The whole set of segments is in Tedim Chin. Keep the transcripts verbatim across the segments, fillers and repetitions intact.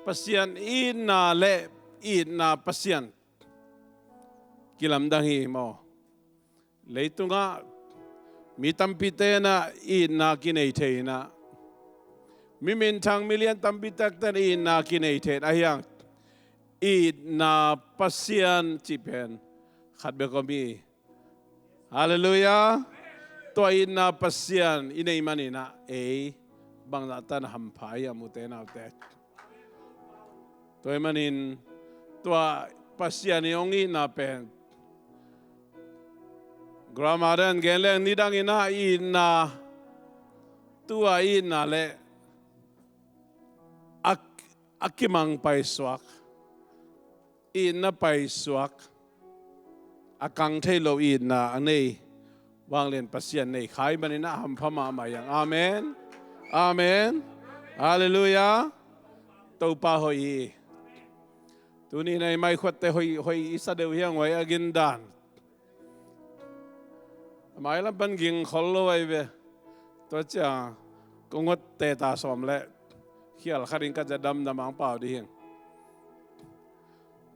Pasian itna le itna Pasian kilamdang hi maw? Leitungah mi tampi tenah itna kinei thei inah, mi minthang milian tampi tak tenah itna kinei thei inah, ahi hang itna Pasian cih pen khat bek om hi. Halleluiah. Tua itna Pasian i neih maninah ei bangzah tan hampha hi a, ute naute. Tua ahih manin tua Pasian i hong itna pen, grammar den gen leng nidang inah itna, tua itna le a, a kimang paisuak, itna paisuak, a kang thei lo itna a nei vanglian Pasian nei kha ahih maninah hampha mahmah hi hang. Amen. Amen. Halleluiah. Topa hoih hi. Tuni inah i maikhuatte hoih, hoih i sa deuh hi hang, hoih a gindan. A mailam pan ging khol lo ahi ve. Tua ciang kong huatte ta sawm le khial khat in ka za damdam ang pau dih hing.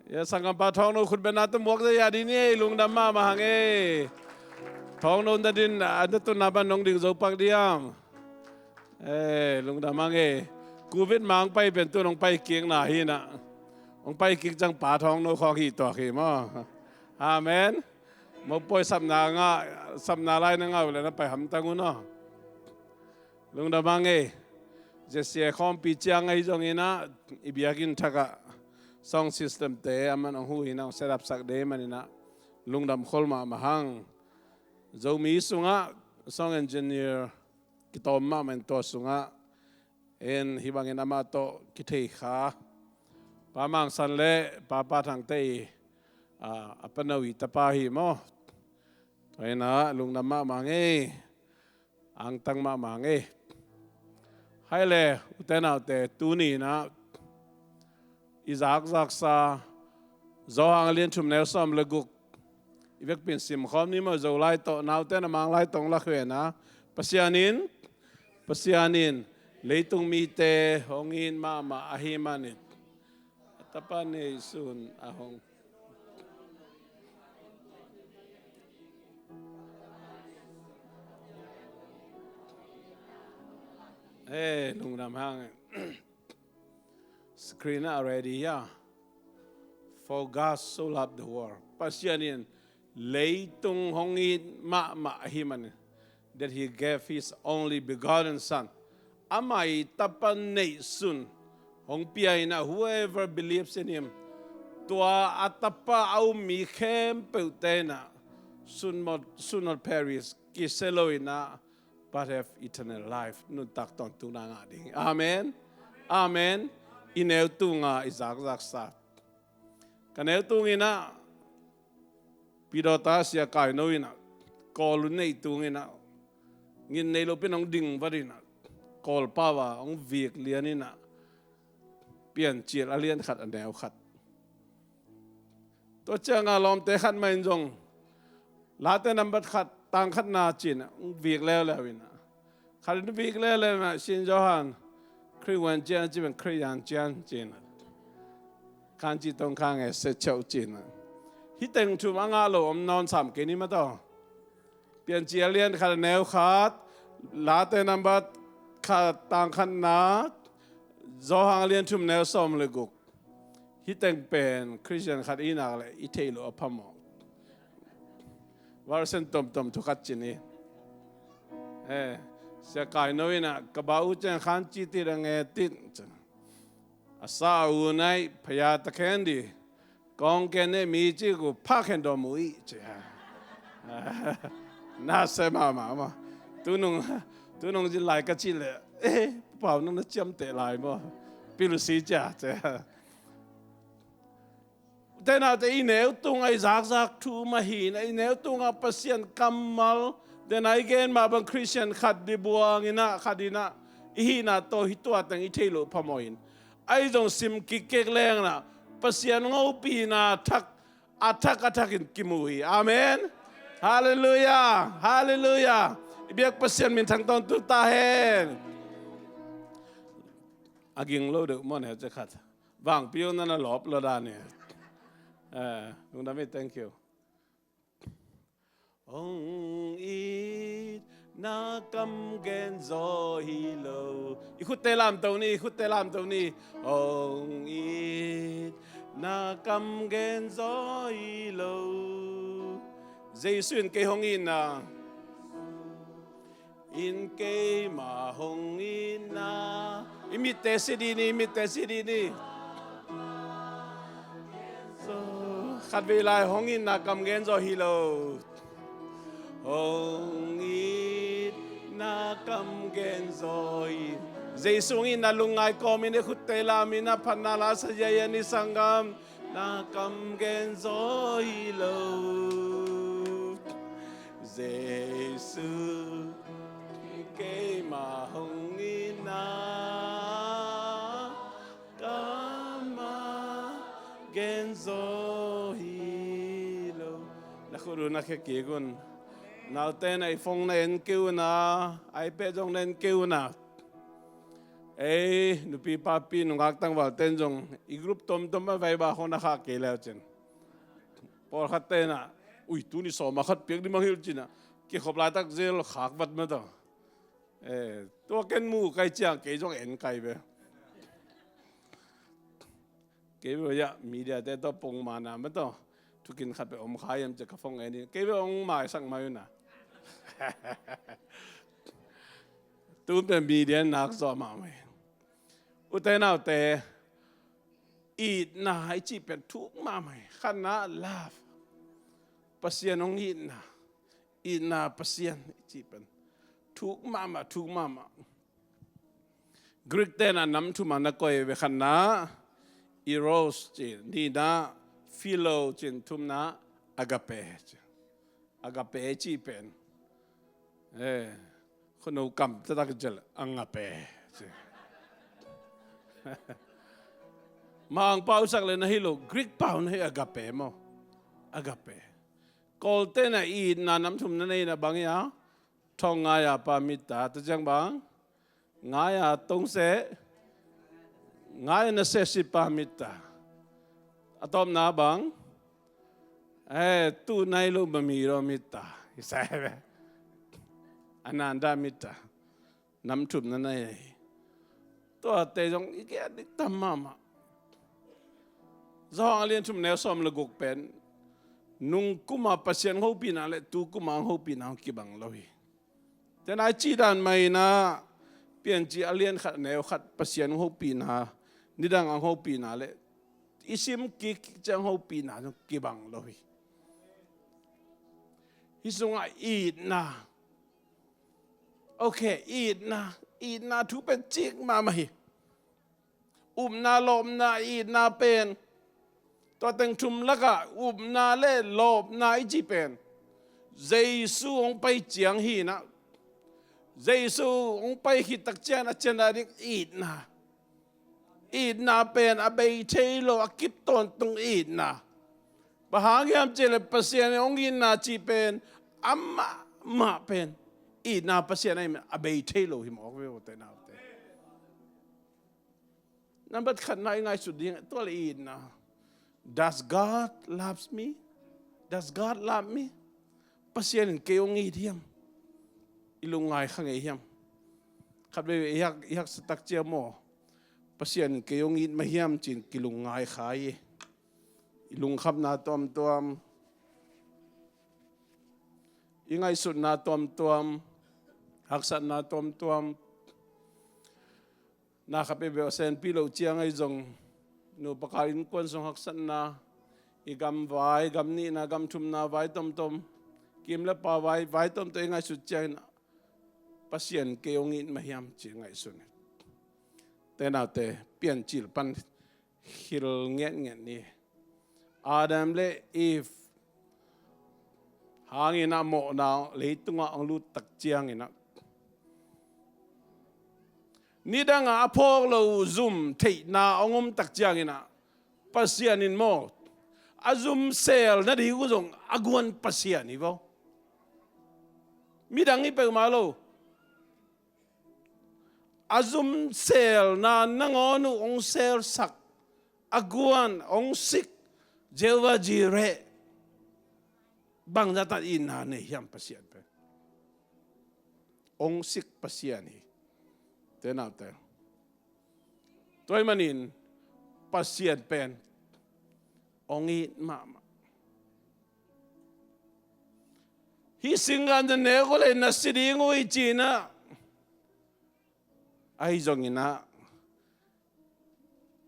Ya sanggampa Thawngno khutbetna tawh muak zia dih ni ei, lungdam mahmah hang ei. Thawngno na din a na tunna pan nong ding zo pak diam? Ei, lungdam hang ei. Covid mang pai pen tu nong pai kikna hi inah, hong pai kik ciang Pa Thawngno khawng hi tuak hi maw? Amen. Mopawi sapna ngah, sapna lai na ngah uh le na pai hamtang un aw. Lungdam hang ei. Zia sia khawmpi ciang ahi zong inah i biakinn thakah sound system te aman hong hu inah hong set up sak dei maninah lungdam khol mahmah hang. Zomi sungah sound engineer kitawm mahmah in tua sungah en hih bangin amah tawh kithei kha Pa Mang San le Pa Pa Thang te i, a, a pano i tapa hi maw? Tua inah lungdam mahmah hang ei. Angtang mahmah hang ei. Hai le, ute naute, tuni inah i zakzaksa Johan a lian thum neu sawm le guk i vekpi in simkhawm ni maw? Zolai tawh, naute na Manglai tawh hong lakhia inah, Pasian in, Pasian in leitung mite hong it mahmah ahih manin a tapa neihsun a hong Ei, lungdam hang. Screen ah ready ya. For God so loved the world. Pasian in leitung hong it mahmah ahih manin, that he gave his only begotten Son. Amah i tapa neihsun hong pia inah, whoever believes in him, tua a tapa a um mi khempeuhte inah should not, should not perish, kisia lo inah, but have eternal life. Nuntak tawntungna ngah ding. Amen. Amen. I neu tunga i zakzaksa. Ka neu tung inah Pidawta Sia Kaino inah Kawl uh neih tung inah, ngin neih lopi in hong ding vat inah, Kawl pau ah hong vik lian inah, Piancil a lian khat a neu khat. Tua cianga lawmte khat mah in zong Late nambat khat tang khatna ci inah hong vik leuleu inah, khat in vik leuleu inah, Sin Johan, Khristian cian ci pen Khristian cian ci inah, khan ci tong khan nge se cheu ci inah. Hih teng thum a ngah lo om nawn sam kei ni mataw. Piancil a lian khat a neu khat, Late nambat khat tang khatna, Johan a lian thum neu sawm le guk. Hih teng pen Khristian khat i nak le i theih loh a phamawh. Version tomtom thu khat ci ni. Eh, Sia Kaino inah ka ba u ciang khan ci ti da nge tin. A sa a u nai phaya ta khen di. Kong ken ne mi ci ku pha khen dawm uh i ci. Na se mahmah maw. Tunung, tunung zin lai ka ci le, eh, pau nang na ciamteh lai maw. Pil si cia ci. Tena te i neu tunga i zakzak thu mah hi inah, i neu tunga Pasian kammal tena i gen mah bang Khristian khat dibuang inah, khat inah i hihna tawh hih tua teng i theih loh phamawh in, ahi zong sim kikkek leng inah Pasian ngopina thak a thak a thakin kimu hi. Amen. Halleluiah. Halleluiah. I biak Pasian minthang tawntung ta hen. A ging lo deuh maw, neu ci khat. Vangpi uh na na lawp lo dan hi. Eh, lungdam hi, thank you. Hong itna kam gen zaw hi lo. I khutte lamto ni, i khutte lamto ni. Hong itna kam gen zaw hi lo. Jesu in kei hong itna. In keima hong itna. I mitte si dih ni, i mitte si dih ni. Khatvei lai hong itna kam gen zaw hi lo. Hong itna kam gen zaw hi. Jesu hong itna lungngai kawmin i khutte lamin a phatna la sa ziazia ni sanggam. Na kam gen zaw hi lo. Jesu keima hong itna kam gen zaw hi lo. Na khut uh na khia kik un. Naute na iPhone na en kei un a, iPad zong na en kei un a. Ei, nupi papi nungak tangvalte in zong i group tomtom a Viber khong na khah kei leu cin. Pawlkhatte in ah, ui, tuni sawma khat piak ding mah hi cin ah, kikhop laitak zel khak vat mah tawh. Eh, tua ken mu kai ciang kei zong en kai ve. Kei ve ya, media te tawh pongmana mah tawh. Thukin khat pe om kha hiam ci ka phone en in. Kei ve ong maisak mai un a. Tun pen media nak zawh mahmah hi. Ute naute, itna i cih pen thuk mahmah hi. Khatna love. Pasian hong itna. Itna Pasian i cih pen thuk mahmah, thuk mahmah. Greek te in ah nam thum a na koih ve. Khatna eros ci, nihna philo ci, thumna agape ci. Agape cih pen, eh, khuano kam taktak cil, agape ci. Mangpau sak le na hi lo, Greek pau na hi, agape maw. Agape. Kawlte in ah itna nam thum na nei na bang hi a, thong ngai a pa mitta, ta ciang bang? Ngai a tong se, ngai na se si pa mitta. A tawpna bang? Eh, tu nai lo ma mi lo mitta. Isai be. Ananda mitta. Nam thum na nei. Tuate zong i gen dik tam mahmah. Johan a lian thum neu sawm le guk pen, nung kuma Pasian hopihna le tu kuma hopihna hong kibang lo hi. Tena i cih dan mah in ah, Piancil a lian khat neu khat Pasian hong hopihna, nidang a hong hopihna le i sim kik ciang hopihna zong kibang lo hi. Hih sungah itna. Ok, itna, itna thu pen cik mahmah hi. Upna, lawpna, itna pen. Tua teng thum lakah upna le lawpna i cih pen Jesu hong pai ciang hi in ah. Jesu hong pai khit tak ciang a cian a dik itna. Itna pen a bei thei lo, a kip tawntung itna. Bang hang hiam cih leh Pasian in hong itna cih pen amah mah pen itna Pasian ahih manin a bei thei lo hi mawk ve, ute naute. Nambat khatna i ngaihsut ding tua le itna. Does God loves me? Does God love me? Pasian in kei hong it hiam? I lungngai kha ngei hiam? Khat veve i hak, i haksa tak ciang maw, Pasian in kei hong it mah hiam ci-in kilungngai kha hi. I lungkhamna tuamtuam, i ngaihsutna tuamtuam, haksatna tuamtuam. Na khat veve a senpi loh ciang ahi zong, nupa kal innkuan sung haksatna, i gam vai, gam nihna, gam thumna vai tomtom, kim le pa vai, vai tomtom i ngaihsut ciangin, Pasian kei hong it mah hiam ci ngaihsun hi. Ute naute, Piancil pan hilh ngetnget ni. Adam le Eve hangin a mawhna leitungah hong lut tak ciangin ah, nidangah a phawk lo zum theihna hong om tak ciangin ah, Pasian in maw, a zum sel nading uh zong a guan Pasian hi vaw. Midang hi peuhmah lo. A zum selna nangawn uh hong selsak a guan, hong sik, Jehovah Jireh. Bangzah tan itna nei hiam Pasian pen? Hong sik Pasian hi. Te naute, tua ahih manin Pasian pen hong it mahmah. Hih singgah na nek uh leh na si ding uh hi ci-in ah, ahi zongin ah,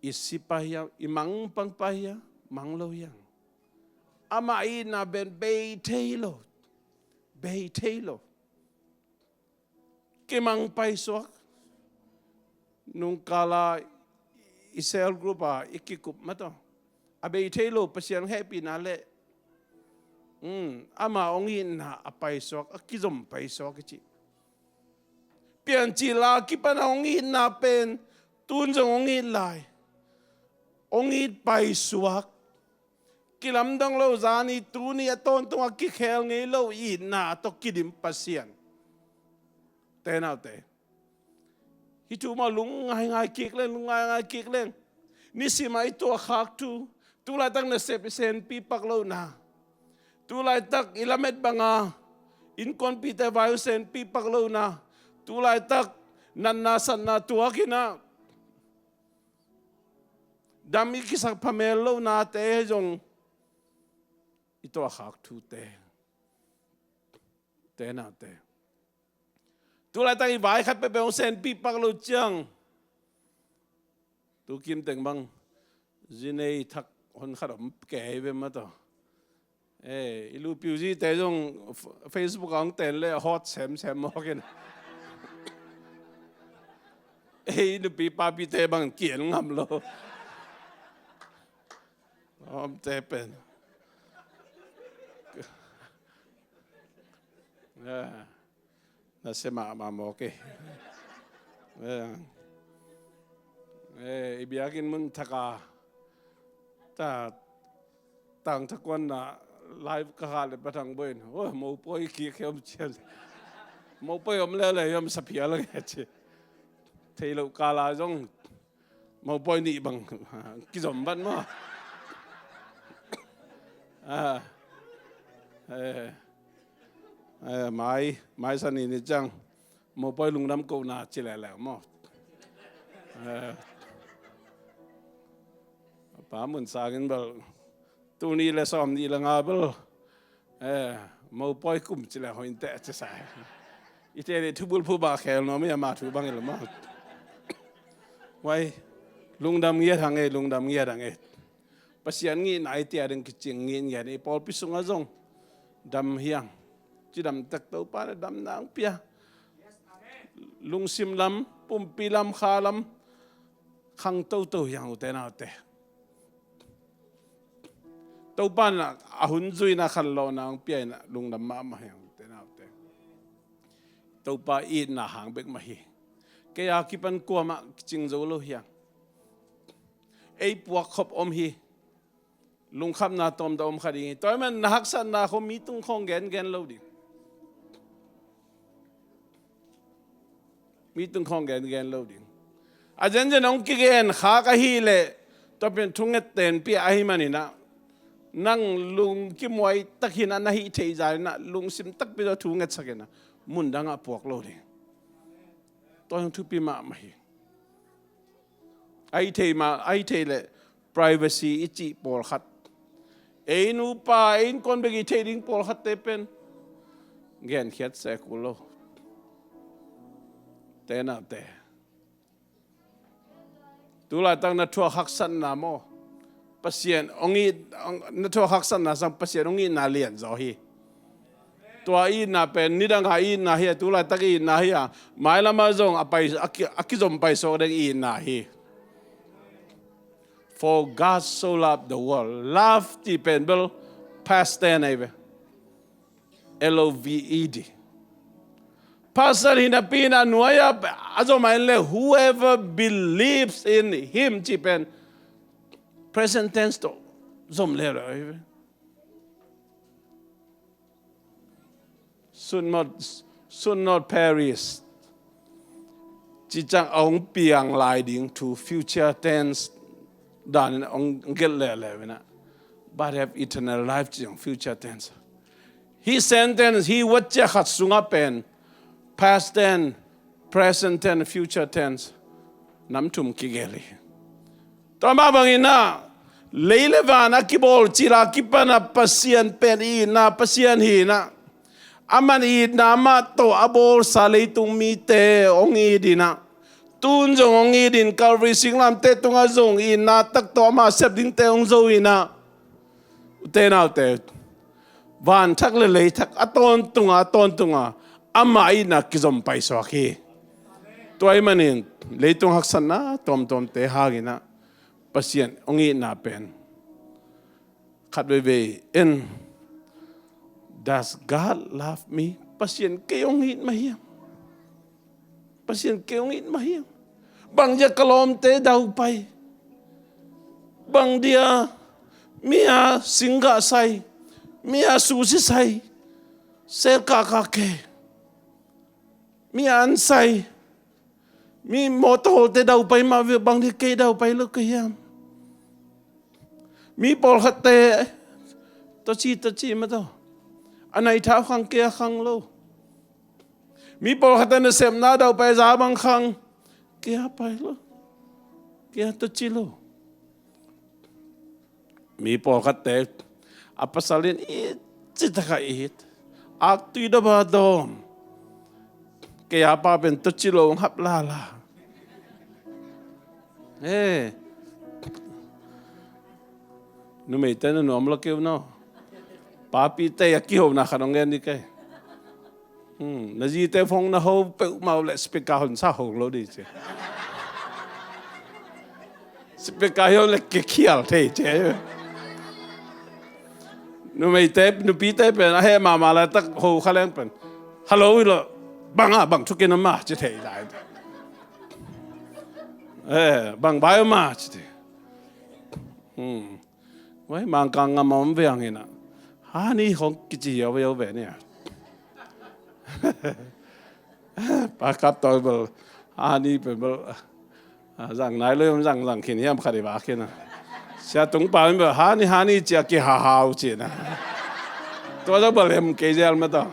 i si pah hiam, i mang pah hiam, mang lo hiam? Ama itna pen bei thei lo, bei thei lo. Kimang paisuak. Nungkala i cell group ah i kikup mah tawh, a bei thei lo Pasian hehpihna leh, um, ama hong itna a paisuak, a kizom paisuak i cih. Piancil a kipan a hong itna pen tun zong hong it lai. Hong it paisuak. Kilamdang lo zani tuni a tawntung a kikhel ngei lo itna tawh kidim Pasian. Te naute, hih thu mah lungngaingai kik leng, lungngaingai kik leng. Nisim a i tuahkhak thu, tu laitak nasep i senpi pak lohna, tu laitak i lamet banga innkuanpihte vai uh senpi pak lohna, tu laitak natna satna tuak in ah dam i kisak phamel lohnate zong i tuahkhak thute. Te naute, tu laitak i vai khat peuhpeuh hong senpi pak loh ciang, tu kim teng bang zinei thak hon khat om kei ve mah tawh. Eh, i lupiu zite zong f-, Facebook ah hong ten leh hot semsem mawk in. Eh, i nupi papite bang kian ngam lo. Omte pen, eh, na sia mahmah mawk hi. Eh, eh, i biakinn mun thak ah ta, tangthakuan ah live ka khah leh Pa Thang Bawi in, oh, mopawi kik hi om ci a. Mopawi om leuleu hi om, saphial nge ci. Thei loh kal ah zong mopawi nih bang kizom vat maw. Ah, eh, eh, mai, mai sa ni ni ciang mopawi lungdam kohna ci leuleu maw. Eh, Pa Mun Sang in bel, tuni leh sawmnih leh nga bel, eh, mopawi kum ci leh hoih inteh ci sa. I te leh thubulphu bah khel nuam hi, ama thu bang hi lo maw. Wai, lungdam ngiat hang e, lungdam ngiat hang e. Pasian ngihna i tia ding kicing ngitngiat, i pawlpi sungah zong dam hi hang. Cidam tek Topa in damna hong pia. Lungsim lam, pumpi lam, kha lam khang toto hi hang, ute naute. Topa in a hun zuihna khanlawhna hong pia in, lungdam mahmah hi hang, ute naute. Topa itna hang bek mah hi. Kei a kipan kuamah kicing zo lo hi hang. Ei puak khop om hi. Lungkhamna tawmta om kha ding hi. Tua ahih manin na haksatna khawng mi tung khawng gengen lo ding. Mi tung khawng gengen lo ding. A zenzen hong kigen khak ahih leh, tua pen thunget tenpih ahih manin ah, nang lungkimuai takin ah na hih theih zan in ah, lungsim takpi tawh thungetsak in ah, mun dangah puak lo ding. Tua hong thupi mahmah hi. Ahi thei mah, ahi thei leh privacy i cih pawlkhat, ei nupa, ei innkuan bek i theih ding pawlkhatte pen genkhiat se kul lo. Te naute, tu laitak na thuak haksatna maw, Pasian hong it, hong, na thuak haksatna sang Pasian hong itna lianzaw hi. Tua itna pen nidang a itna hi a, tu laitak itna hi a, mailam ah zong a pai, a ki, a kizom paisuak ding itna hi. For God so loved the world. Love cih pen bel past tense ahi ve. L O V E D. Past tense hi napi in a, nuai-a a zom a in leh, whoever believes in him cih pen present tense tawh zom leuleu ahi ve. Should not, should not perish. Cih ciang a hong piang lai ding thu, future tense, dan in hong gelh leuleu in ah, but have eternal life ci hong future tense. Hih sentence, hih word ciang khat sungah pen past tense, present tense, future tense, nam thum kigelh hi. Tua mah bangin ah, lei le van a kibawl cil a kipan a Pasian pen i itna Pasian hi in ah, aman i itna mah tawh a bawlsa leitung mite hong it in ah, tun zong hong it in, Calvary singlamteh tungah zong itna tak tawh ama sep dingte hong zo in ah, ute naute, van thak le lei thak a tawntung a, a tawntung a, ama itna kizom paisuak hi. Tua ahih manin leitung haksatna tuamtuamte hangin ah Pasian hong itna pen khat veivei in, "Does God love me?" Pasian kei hong it mah hiam? Pasian kei hong it mah hiam? Bang dia ka lawmte daupai? Bang dia mi a singgah sai, mi a susi sai, sel kahkah kei, mi a an sai, mi mawtaw hawlte daupai mah ve, bang dia kei daupai lo ka hiam? Mi pawlkhatte tawci tawci mah tawh, a nai thau khang kei a khang lo. Mi pawlkhatte nasepna daupai, za bang khang kei a pai lo, kei a tawci lo. Mi pawlkhatte a pasal in it citak a it, aktui dawm a dawm, kei a pa pen tawci lo hong hap lala. He, numeite na nuam lo keu no. Papite a kihona khat hong gen dih kei. Hmm, na zite phone na ho peuhmah uh leh speaker hon sa ho lo dih ci. Speaker hi hon leh kikhial thei ci. Numeite, nupite pen a heh mahmah laitak ho kha leng pen, "Hello," hi lo, "Bang a, bang thukin a mah," ci thei lai. "Eh, bang bai a mah," ci thei. Hmm. Wai, Mangkang ngam a om ve hang hi na. "Honey," hong kici hiau hiau ve ni a. Pa Kap Tawi bel, "Honey," pen bel, a, zang nai lo om, zang, zang khin hiam khat i vak khin a. Sia Tung Pa bel, "Honey, honey," ci a kihahau ci na. Tua zong bel hem kei zel mah tawh.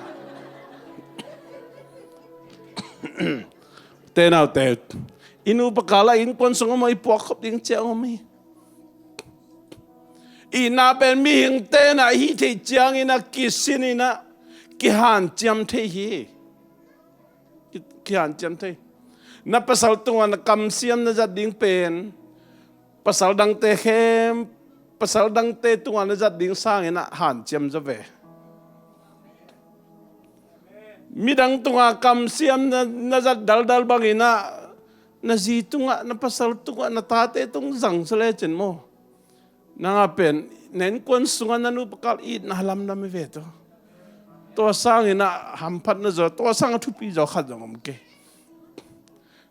Te naute, i nu pakal a innkuan sung om a i puak khop ding ciang om hi. Itna pen mihingte na hih theih ciangin a kisin in a kihanciam thei hi. Ki-, kihanciam thei. Na pasal tungah na kamsiam na zat ding pen pasal dangte khem, pasal dangte tungah na zat ding sangin a hanciam zaw ve. Midang tungah kamsiam na, na zat daldal bangin a, na zi tungah, na pasal tungah, na tate tung zang sa lecin maw, nang a pen na innkuan sungah na nu pakal itna lamdam hi ve tawh. Tua sangin a hamphatna zaw, tua sangin a thupi zaw khat zong om kei.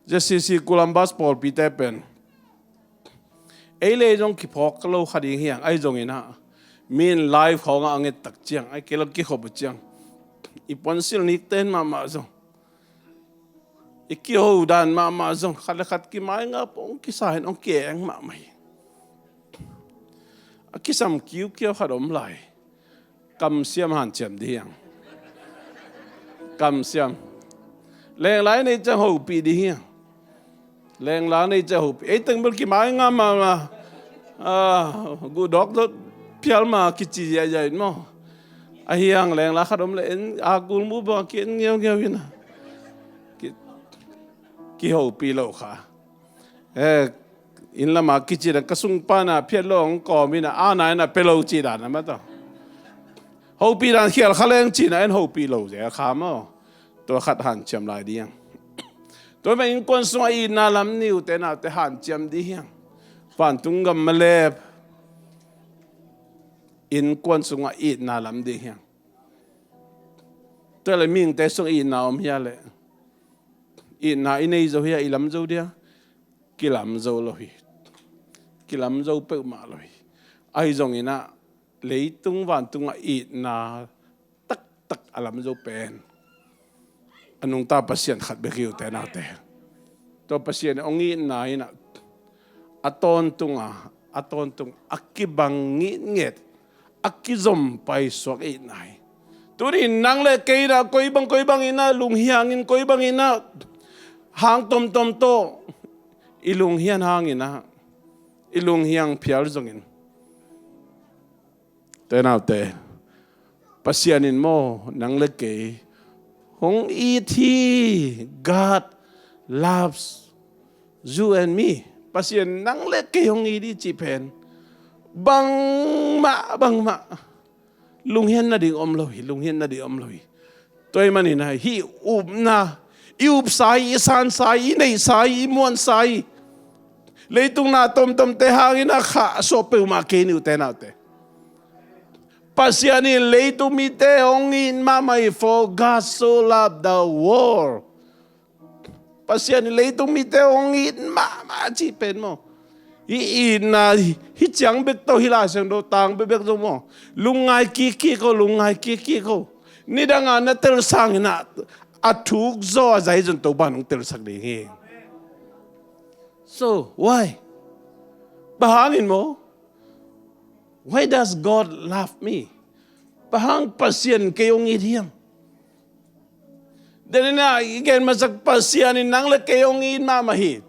J C C Columbus pawlpite pen ei lei zong kiphawk lo kha ding hi hang, ahi zongin a, mi in live khawngah a nget tak ciang, ahi kei lo kikhop uh ciang, i puansilh nikten mahmah zong, i kiho dan mahmah zong, khat le khat kimainga pong kisa in hong kieng mahmah hi. A kisam kiukiau khat om lai. Kamsiam hanciam dih hiang. Kamsiam. Lenglai nei ciang hopih dih hiang. Lenglai nei ciang hopih. Ei teng bel kimainga mahmah. Ah, gudok dot phial mah kici ziahziah in maw. Ahi hang lenglai khat om le en a gul mu bang a ki en ngeungeu in a. Ki, kihopih lo kha. Eh, inn lamah kici dan ka sungpa na phiat lo hong kawm in a, a na in a pia lo ci dan a mah tawh. Hopih dan khial kha leng ci na en hopih lo zel kha maw. Tua khat hanciam lai dih hiang. Tua mah innkuan sungah itna lam ni ute naute hanciam dih hiang. Vantung gam malep innkuan sungah itna lam dih hiang. Tua le mihingte sung itna om hia le. Itna i nei zo hi a, i lam zo dia? Kilam zo lo hi. Kilam zo peuhmah lo hi. Ahi zongin a, leitung vantungah itna taktak a lam zo pen a nungta Pasian khat bek hi ute naute. Tua Pasian hong itna in a, a tawntunga a tawntung a kibang ngitnget, a kizom paisuak itna hi. Tuni nang le kei in ah koi bang koi bang in ah lunghiang in, koi bang in ah hang tomtom tawh i lunghiang hang in ah, i lunghiang phial zongin, te naute, Pasian in maw nang le kei hong it hi. God loves you and me. Pasian nang le kei hong it hi cih pen bangmah, bangmah lunghian nading om lo hi, lunghian nading om lo hi. Tua ahih manin ah hih upna, i upsa hi, i sansa hi, i neihsa hi, i muansa hi, leitung na tomtomte hangin a khahsuah peuhmah kei ni, u te nau te. Pasian in leitung mite hong it mahmah hi. For God so loved the world. Pasian in leitung mite hong it mahmah cih pen maw, hih itna hih ciang bek tawh, hih Lai Siangtho tang bekbek zong maw, lungngai kikkik o, lungngai kikkik o. Nidang a na tel sangin ah a thuk zaw a zai zong Topa in hong telsak ding hi. So why? Bang hangin maw? Why does God love me? Bang hang Pasian kei hong it hiam? Denin ah i gen masak, Pasian in nang le kei hong it mahmah hi.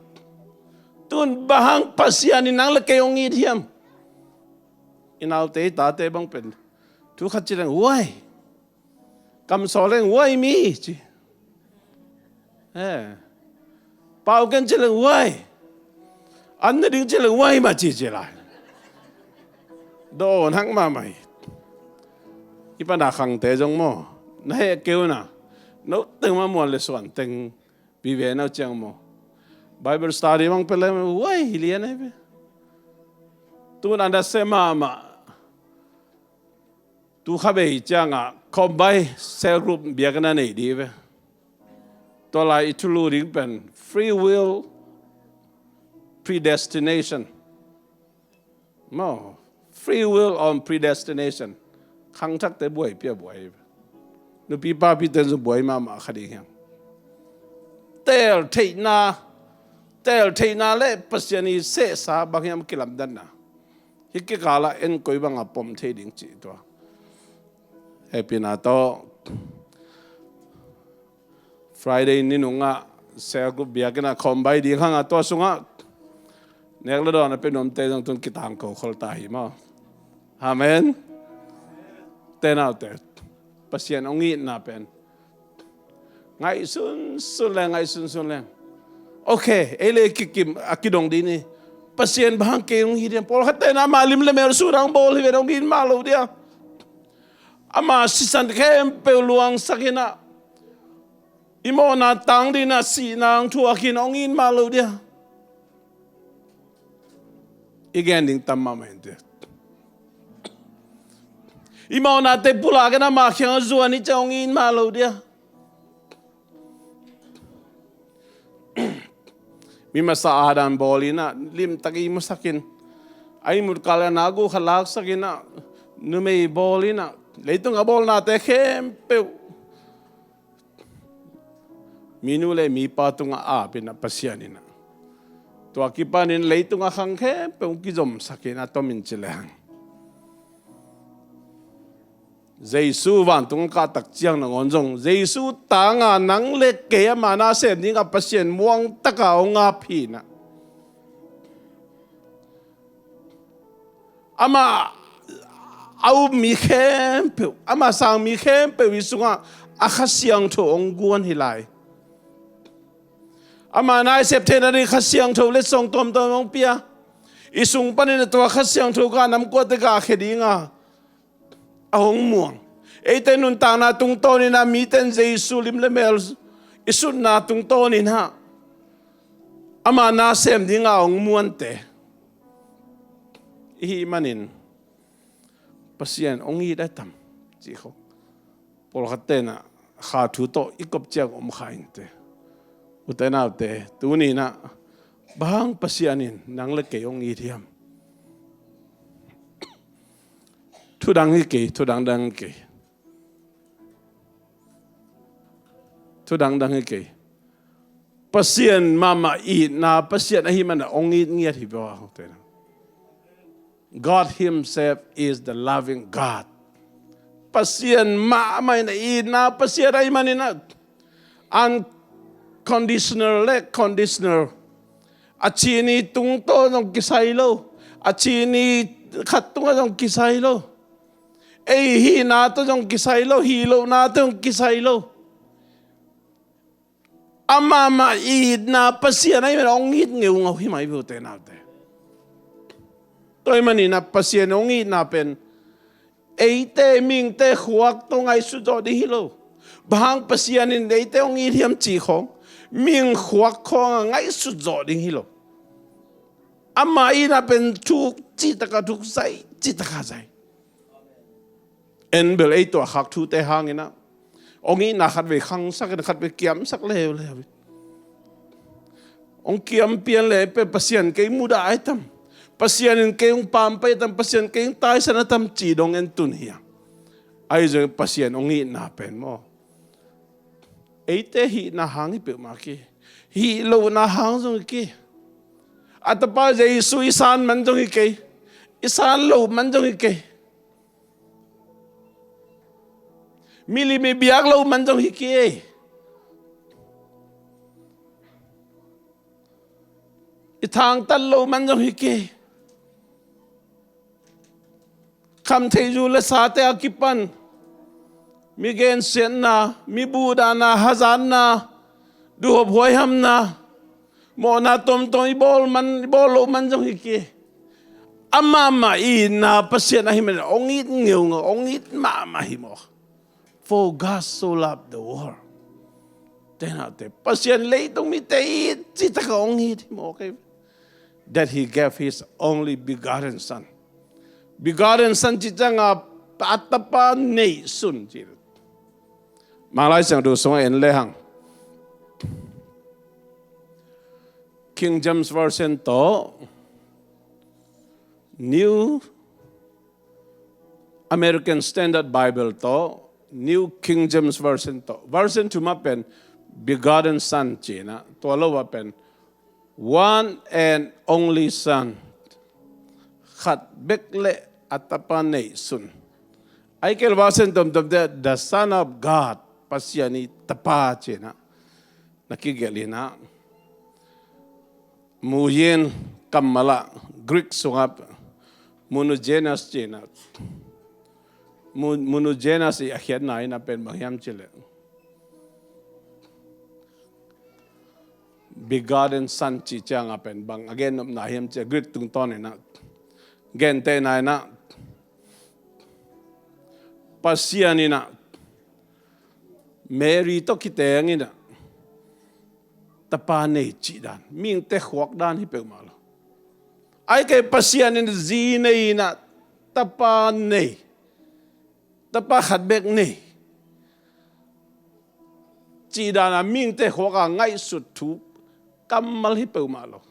Tun bang hang Pasian in nang le kei hong it hiam? I naute, i tate bang pen thu khat ci leng, why? Kamsaw leng, why me? Ci. Eh. Pau ken ci leng, why? An na ding ci leng, why mah ci ci lai. Dawn hak mahmah hi. I pana khangte zong maw, na heh keu na, no teng mah muan le suan teng vive nau ciang maw, Bible study bang pia leng, why hi lian ahi ve. Tun a na se mahmah. Tu kha bei ciangah Combine cell group biakinn a nei dih ve. Tua lai i thulu ding pen free will, predestination. Maw, free will on predestination. Khangthakte buaipih a buai. Nupi papi ten zong buai mahmah kha ding hiam? Teel theihna, teel theihna le Pasian i sehsa bang hiam kilamdanna. Hih kikalah en koi bangah pom thei ding cih tua. Hehpihna tawh Friday ni nungah cell group biakinn ah Combine ding hangah tua sungah nek le dawn a pia nuamte zong tun kitangko khol ta hi maw. Amen. Te naute, Pasian hong itna pen ngaihsunsun leng, ngaihsunsun leng. Ok, ei le kikim a kidong dih ni. Pasian bang hang kei hong it hiam? Pawlkhatte in ama lim le mel sun hong bawl hi ve, hong it mah lo dia. Ama sisan khempeuh luangsak in ah, i mawhna tang dih in ah, sihna hong thuak hi in, hong it mah lo dia. I gen ding tam mahmah hi in te. I mawhnate pulak in ama kiangah zuan hi ciang hong it mah lo dia. Mi masa Adam bawl in ah limtak i musak in, a ihmut kal a na gu khat laksak in ah, numei bawl in ah, leitung a bawlnate khempeuh minu le mipa tungah ap in ah, Pasian in ah tua kipanin leitung a khang khempeuh hong kizomsak in ah, tomin ci leng, Jesu vantung a kahtak ciang nangawn zong Jesu tanga nang le kei ama nasem dingah Pasian muangtaka hong ap hi in ah, ama a up mi khempeuh, ama sang mi khempeuh i sungah a Kha Siangtho hong guan hi lai. Ama na i sep theihna ding Kha Siangtho letsong tuamtuam hong pia. I sung panin a tua Kha Siangtho ka namkuate ka khia dinga a hong muang. Eite nuntakna tungtawnin ah, mite in Jesu lim le mel i sutna tungtawnin ah, ama nasem dinga a hong muante i hih manin Pasian hong it a tam cih khawng pawlkhatte in ah kha thu tawh i kop ciang om kha in te. U te nau te, tuni in ah bang hang Pasian in nang le kei hong it hiam? Thudang hi kei, thudang dang hi kei. Thudang dang hi kei. Pasian mahmah itna, Pasian ahih manin hong it ngiat hi bua, u te nau. God himself is the loving God. Pasian mahmah in a itna Pasian ahih manin ah, unconditional le conditional. A ci ni tungtawn zong kisai lo. A ci ni khat tungah zong kisai lo. Ei hihna tawh zong kisai lo, hih lohna tawh zong kisai lo. Amah mah itna Pasian ahih manin hong it ngeungau hi mah hi ve ute naute. Tua ahih manin ah Pasian hong itna pen eite mihingte khuak tawh ngaihsut zawh ding hi lo. Bang hang Pasian in eite hong it hiam cih khawng, mihing khuak khawng a ngaihsut zawh ding hi lo. Ama itna pen thuk cihtak a thuk, zai cihtak a zai. En bel ei tuahkhak thute hangin ah, hong itna khatvei khangsak in, khatvei kiamsak leuleu in. Hong kiam pian le pen Pasian kei mudah ai tam, Pasian in kei hong pampai tam, Pasian kei hong taisan a tam ci dong en tun hi a. Ahi zongin Pasian hong itna pen maw, eite hihna hang hi peuhmah kei, hih lohna hang zong hi kei. A Tapa Jesu i san man zong hi kei, i san loh man zong hi kei. Milim i biak loh man zong hi kei. I thangtat loh man zong hi kei. Khamtheih zu le sate a kipan mi gensiatna, mi buhdahna, hazatna, duhop huaihamna, mawhna tomtom i bawl man, i bawl loh man zong hi kei. Amah mah itna Pasian ahih manin hong it ngeungau, hong it mahmah hi maw. For God so loved the world. Tenate Pasian leitung mite it cihtak a hong it hi maw kei. That he gave his only begotten son. Begotten son cih ciangin a tapa neihsun ci. Manglai Siangtho sungah en lehang, King James Version tawh, New American Standard Bible tawh, New King James Version tawh, version thum ah pen begotten son ci-in ah, tua lo ah pen one and only son, khat bek le a tapa neihsun. Ahih kei leh version tomtomte the Son of God, Pasian i Tapa ci-in ah na kigelh in ah, muyin kammal ah Greek sungah monogenes ci-in ah, mo-, monogenes i a khiatna in ah pen bang hiam cih leh, begotten son cih ciang a pen bang a gennopna hiam cih leh, Greek tungtawn in ah gentehna in ah, Pasian in ah Mary tawh kiteng in ah tapa nei cih dan, mihingte khuak dan hi peuhmah lo. Ahih kei leh Pasian in zi nei in ah tapa nei, tapa khat bek nei cih dan a mihingte khuak a ngaihsut thu kammal hi peuhmah lo.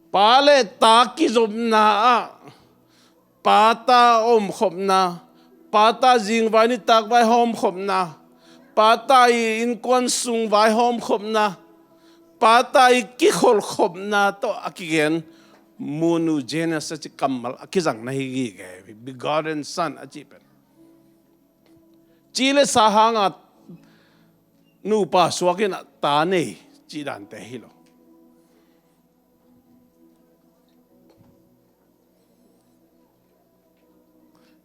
Pa le ta kizopna ah, pa ta omkhopna, pa ta zingvai nitakvai hawmkhopna, pa ta i innkuan sung vai hawmkhopna, pa ta i kikholhkhopna tawh a kigen monogenes a ci kammal a kizang na hi gige. Begotten son a cih pen ci le sa hang a nupa suak in ah ta nei cih dante hi lo.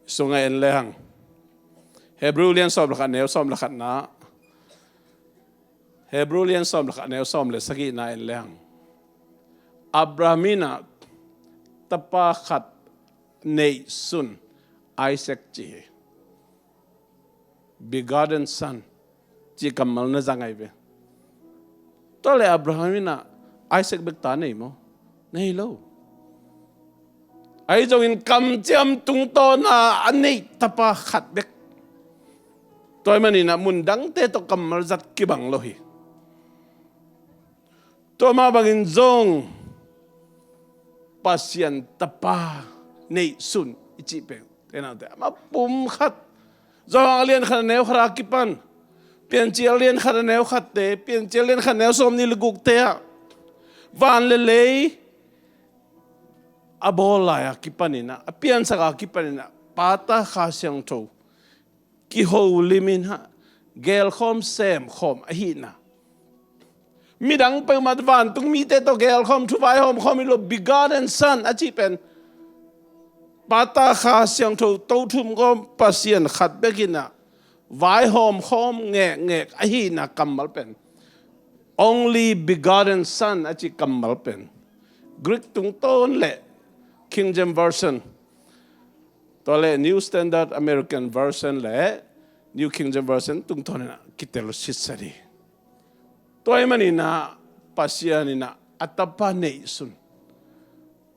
Sungah en lehang, Hebrew lian sawm le khat, neu sawm le khatna, Hebrew lian sawm le khat, neu sawm le sagihna en lehang, Abraham in ah tapa khat neihsun, Isaac ci hi. Begotten son cih kammal na zang ahi ve. Tua leh Abraham in ah Isaac bek ta nei maw? Nei lo. Ahi zongin kamciam tungtawn a a neih tapa khat bek. Tua ahih manin ah mun dangte tawh kammal zat kibang lo hi. Tua mah bangin zong Pasian Tapa neihsun i cih pen, tenate, amah pum khat, Johan a lian khat a neu khat a kipan, Piancil a lian khat a neu khatte, Piancil a lian khat a neu sawmnih le gukte ah, van le lei a bawl lai-a kipaninah, a piansak a kipaninah, Pa, Ta, Kha Siangtho kiholim inah, gelkhawm semkhawm ahihna. Midang peuhmah vantung mite tawh gelkhawm, thu vaihawm khawm hi lo, begotten Son a cih pen Pa, Ta, Kha Siangtho, To Thum Gawm Pasian khat bekinah vaihawm khawm ngekngek ahihna kammal pen, only begotten Son a cih kammal pen Greek tungtawn le King James Version, tua le New Standard American Version le New King James Version tungtawn inah kitel sitset hi. Tua ahih maninah Pasian inah a Tapa neihsun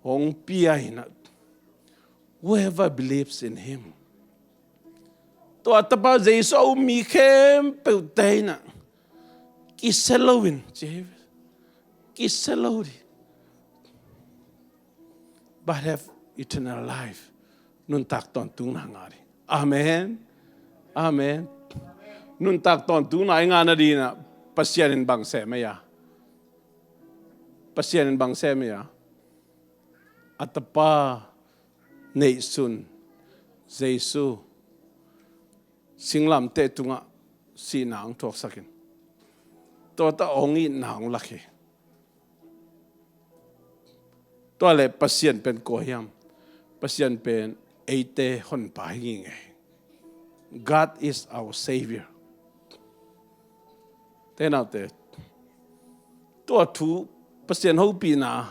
hong pia inah, whoever believes in him, tua Tapa Jesu a um mi khempeuhte inah kisia lo in, ci hi ve. Kisia lo dih, but have eternal life. Nuntak tawntungna ngah dih. Amen. Amen. Nuntak tawntungna i ngah nadinah Pasian in bang sem ei a? Pasian in bang sem ei a? A Tapa neihsun Jesu singlamteh tungah sihna hong thuaksakin, tua tawh hong itna hong lak hi. Tua le Pasian pen kua hiam? Pasian pen eite Honpa hi ngingei. God is our Savior. Te naute, tua thu Pasian hopihna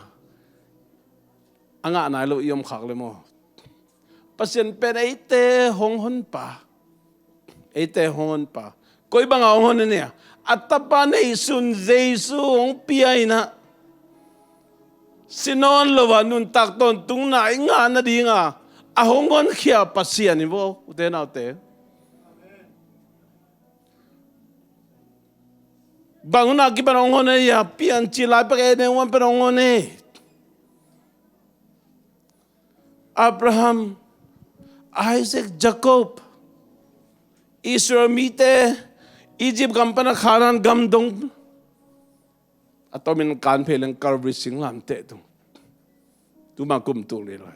a ngah nai lo i om khak le maw? Pasian pen eite hong Honpa. Eite hong Honpa. Koi banga hong hon a nia? A Tapa neihsun Jesu hong pia inah, si nawn lo a nuntak tawntungna i ngah nadinga a hong honkhia Pasian hi vo, ute naute. Bang hun a kipan hong hon ei a? Piancil lai pek, Eden huan pen hong hon ei. Abraham, Isaac, Jacob, Israel mite Egypt gam pana Canaan gam dong a tomin kan phei leng Calvary singlamteh tung. Tuma kum tul ni lai.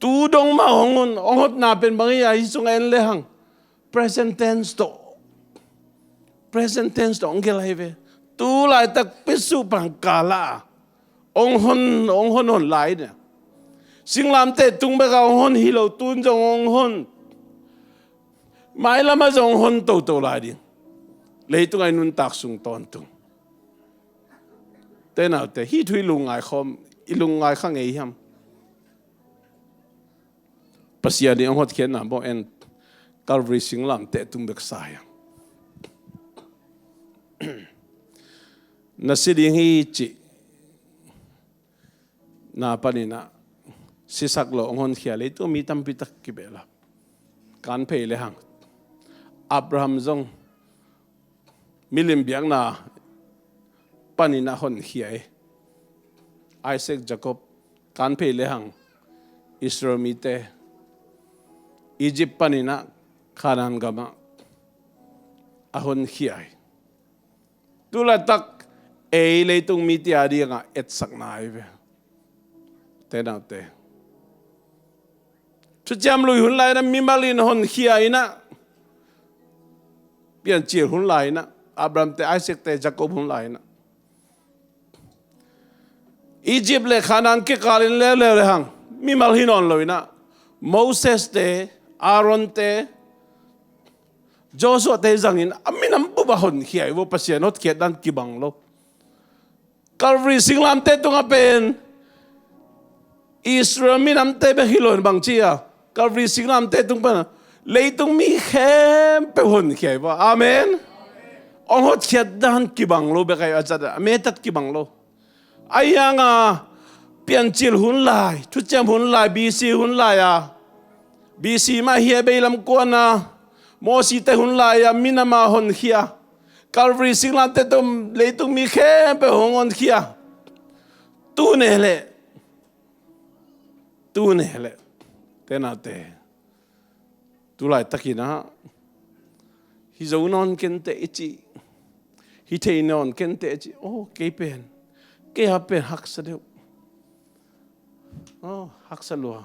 Tu dong mah hong hon, hong hotna pen bang hi a, hih sungah en lehang present tense tawh, present tense tawh hong gelh hi ve. Tu laitak pesu pang kala a hong hon, hong hon hon lai nia. Singlamteh tung beka hong hon hi lo, tun zong hong hon. Mailamah zong hong hon toto lai ding. Leitungah i nuntak sung tawntung. Te naute, hih thu i lungngai khawm, i lungngai kha ngei hiam? Pasian i hong hotkhiatna bawh en, Calvary singlamteh tung beksa hiam? Na si ding hi cih na paninah sisak lo hong honkhia leitung mi tampitak kibehla. Kan phei lehang Abraham zong milim biakna paninah honkhia hi. Isaac, Jacob, kan phei lehang Israel mite Egypt paninah Canaan gamah a honkhia hi. Tu laitak ei leitung mite a dingah etsakna hi ve. Te naute, Thuciam Lui hun lai inah mimal in honkhia inah, Piancil hun lai inah, Abraham te, Isaac te, Jacob hun lai inah, Egypt le Canaan kikal in leuleu lehang mimal hi nawn lo inah, Moses te, Aaron te, Joshua te zangin a minam bup a honkhia hi vo. Pasian hotkhiat dan kibang lo. Calvary singlamteh tungah pen Israel minamte bek hi lo in bang ci a, Calvary singlamteh tung pana leitung mi khempeuh honkhia hi vo. Amen. Hong hotkhiat dan kibang lo bek ahi a, zat a metat kibang lo. Ahi hanga Piancil hun lai, Thuciam hun lai, B C hun lai a, B C mah hi a, beilam kuana Mosite hun lai a minama honkhia, Calvary singlamteh tung leitung mi khempeuh hong honkhia. Tu ne leh, tu ne leh, te naute, tu laitakinah hi zo nawn kenteh i cih, hi thei nawn kenteh i cih. Oh, kei pen, kei a pen haksa deuh. Aw, haksa lua.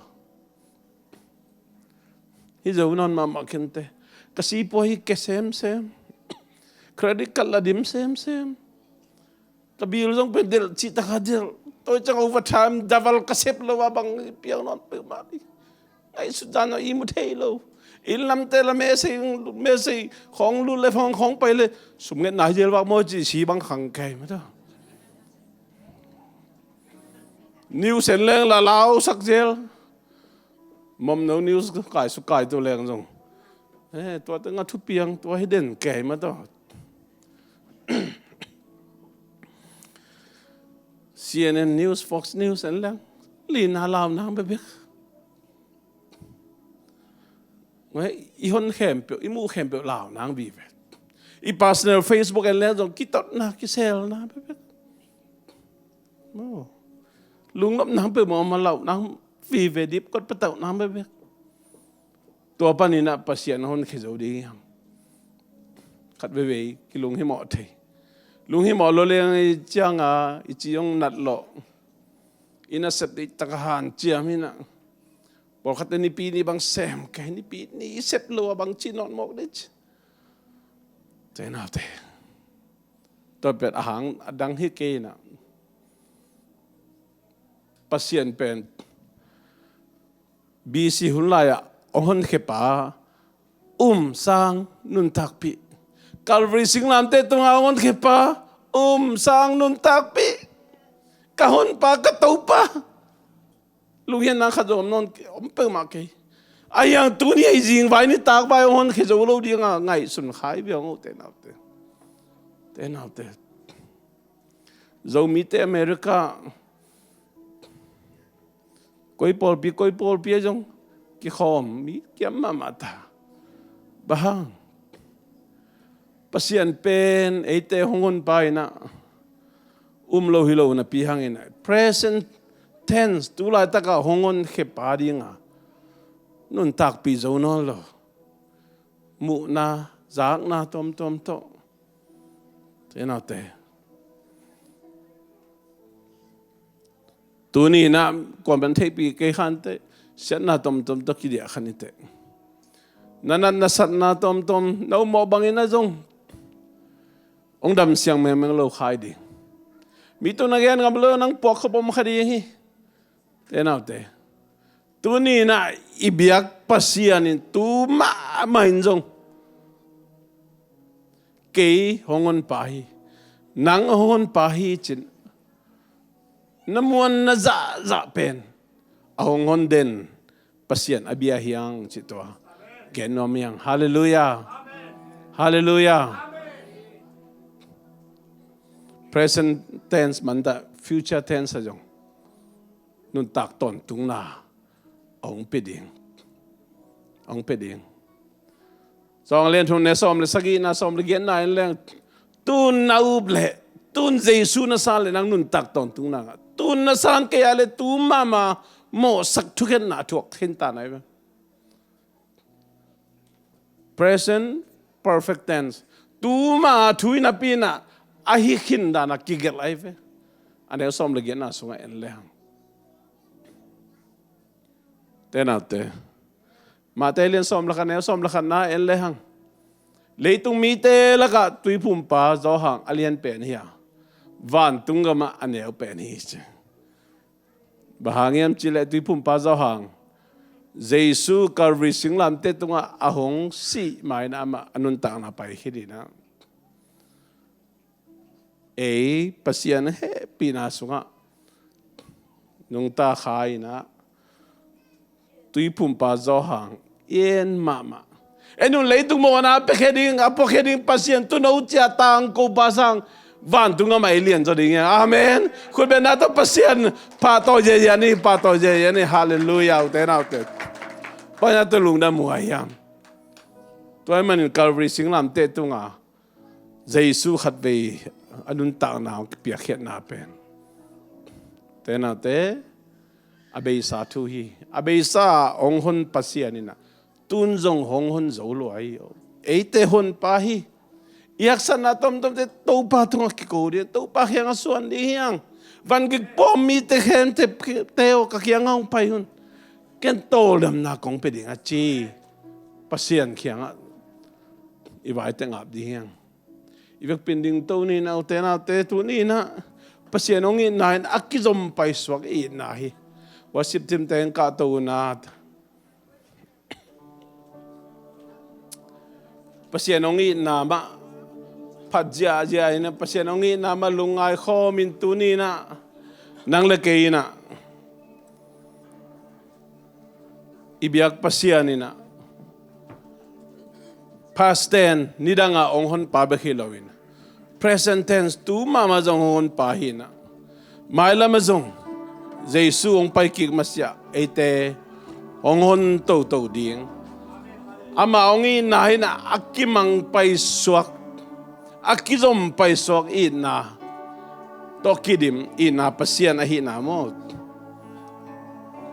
Hi zo nawn mahmah kei inteh. Ka sipua hi ke semsem. Credit card la dim semsem. Ka bill zong pen delh cih tak a delh. Tua ciang overtime double ka sep lo a bang piang nawn peuhmah ding. Ngaihsut dan a i mu thei lo. Inn lamte la mesei, mesei khawng lut le khawng, khawng pai le sum ngetna hi zel vak maw ci si bang khang kei mah ta. News en leng la lausak zel. Momno news kai su kai tu leng zong. Eh, tua teng a thupiang tua hi den kei mah ta. C N N News, Fox News en leng lina lau nang bekbek. Ngai, i hon khempeuh, i muh khempeuh lau nang vive. I personal Facebook en leng zong kitotna, kiselna bekbek. Aw. Lungnop nang peuhmah om a, lau nang vive, dipkot patauh nang bekbek. Tua panin ah Pasian a honkhia zo ding hiam? Khat veivei kilunghimawh thei. Lunghimawh lo leng i cianga i ci hong nat lawh. I nasep deihtaka hanciam hi nah. Pawlkhatte Nipi ni bang sem kei, Nipi ni i sep lo a bang ci nawn mawk dei ci. Te naute. Tua pen a hang a dang hi kei nah. Pasian pen B C hun lai-ah hong honkhiapa um sang nuntakpih. Calvary singlamteh tungah hong honkhiapa um sang nuntakpih. Ka honpa, ka Topa. Lunghian nang khat zong om nawn, om peuhmah kei. Ahi hang tuni a i zingvai nitakvai hong honkhia zo lo dinga ngaihsun kha hi viang uh te naute. Te naute. Zomite America koi pawlpi, koi pawlpi ah zong kikhawm mi kiam mahmah ta. Bang hang? Pasian pen eite hong honpa in ah um lo hi lo napi hangin ah present tense, tu laitakah hong honkhiapa dinga nuntakpih zo nawn lo. Muhna, zakna tuamtuam tawh. Te naute. Tuni in ah kuaman theihpih kei kha inteh, siatna tuamtuam tawh kidiah kha inteh. Na nat na satna tuamtuam na ummawh bangin ah zong hong dam siang mengmeng lo kha hi ding. Mi tung na gen ngam lo nang puak khop om kha ding hi. Te naute. Tuni in ah i biak Pasian in tu mahmah in zong kei hong honpa hi, nang hong honpa hi cin na muan na zahzah pen a hong hon den Pasian a bia hi hang cih tua gen nuam hi hang. Halleluiah. Halleluiah. Present tense mantah future tense ah zong nuntak tawntungna a hong pia ding. A hong pia ding. Sawng lian thum neu sawm le sagihna, sawm le giatna en leng, tun na up leh, tun Jesu na san leh nang nuntak tawntungna ngah. Tun na san kei a leh tu mahmah mawhsak thukhenna a thuak khin ta nai ve. Present perfect tense. Tu mah thu hi napi in ah a hi khin dan a kigelh ahi ve. A neu sawm le giatna sungah en lehang. Te naute. Mate lian sawm le khat, neu sawm le khatna en lehang. Leitung mite lakah tuiphumpa Johan a lian pen hi a, vantung gamah a neu pen hi ci. Bang hang hiam cih leh tuiphumpa Johan, Jesu Calvary singlamteh tungah a hong sih ma-in amah a nuntakna paikhia ding ah, ei Pasian hehpihna sungah nungta kha in ah, tuiphumpa Johan en mahmah. En un, leitung mawhna a piakhia ding, a puakhia ding Pasian tuuno cia tangkopa sang vantung a mai lian zaw ding hi. Amen. Khutbetna tawh Pasian pahtawi ziazia ni, pahtawi ziazia ni. Halleluiah, ute naute. Tua hi na tua lungdam uh ahi hiam? Tua ahih manin Calvary singlamteh tungah Jesu khatvei a nuntakna hong kipiakkhiatna pen, te naute, a beisa thu hi. A beisa hong hon Pasian in ah tun zong hong hon zo lua hi. Eite honpa hi. I haksatna tuamtuamte Topa tungah kiko ding, Topa kiangah suan ding hi hang. Van gik pawm mite khempeuh aw, ka kiangah hong pai un. Ken tawldamna kong pia ding a ci. Pasian kiangah i vaite ngap ding hi hang. I vekpi in dingto ni in ah, ute naute, tuni in ah Pasian hong itna in a kizom paisuak i itna hi. Worship team te hong kahto un ah, Pasian hong itna mah phat ziahziah in ah, Pasian hong itna mah lungngai khawm in, tuni in ah nang le kei in ah i biak Pasian in ah past tense, nidang a hong honpa bek hi loin, present tense, tu mahmah zong hong honpa hi in ah, mailam ah zong Jesu hong pai kik masiah eite hong hon toto ding. Amah hong itna in ah a kimang paisuak, a kizom paisuak itna tawh kidim itna Pasian ahihna maw,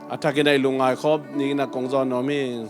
a thakin ah i lungngai khawm dingin ah kong zawn nuam hi.